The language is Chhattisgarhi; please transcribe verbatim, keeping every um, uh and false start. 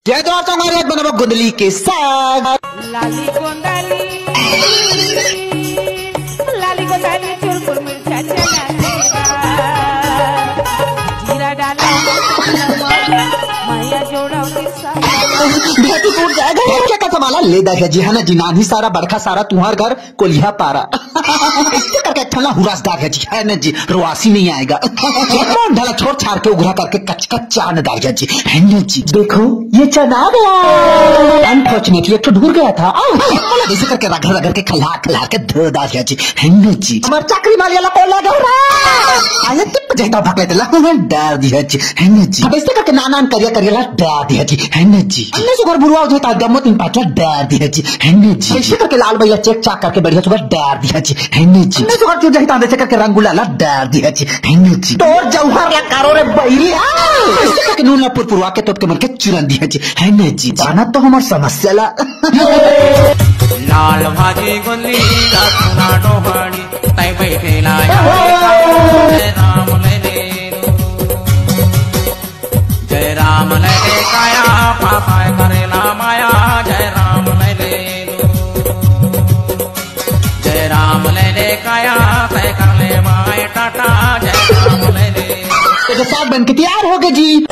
जय जोहार संगवारी, आज बनाबो गोंदली के साग। लाली गोंदली, लाली गोंदली, चुरपुर मिर्चा चना, जीरा डाला, मैया जोड़ा के साग। धरती टूट जाएगा। क्या का समाला ले दादा जी, है ना जी, नानी सारा बड़खा सारा तुम्हार घर कोलिहा पारा। ऐसे करके एक ठन ला हुरास दादा जी, है ना जी, रोआसी नहीं आएगा। कौन ढला छोड़ छाड़ के उघरा करके कच कच चान दादा जी, है ना जी। देखो ये चना आ गया। अनफॉर्चुनेटली एक ठो ढूर गया था। आओ, बोला जैसे करके रगड़ रगड़ के खल्लार खल्लार के धो दादा जी, है ना जी। हमार चाकरी मालिया ला कोला गौरा। आया टिप जैता भकले तेला डार दिया जी, है ना जी। अब ऐसे करके नानान करिया करिया ला डार दिया जी, है ना जी। अन्ने सुगर बुरुआ हो जाता गम्मत इन पाचवा डार दिया जी, है ना जी। ऐसे करके लाल भैया चेक चाक करके बढ़िया सुगर डार दिया जी, है ना जी। अन्ने सुगर चूर जाता ऐसे करके रंगुला ला डार दिया जी, है ना जी। तोर जौहर ला कारो रे बैरी, हाँ। ऐसे करके नून ला पुरपुरवा के तोप के मन के चुरन दिया जी, है ना जी। जाना तो हमार समस्या ला। लाल भाजी गोंदली, रसना डोहड़ी, तै बैठे ला जय राम ले ले लो। जय राम ले ले काया, पापा करेला माया, जय राम ले ले लो। जय राम ले ले काया, तै कर ले माय टाटा, जय राम ले ले। तो साग बन के तैयार हो गए जी।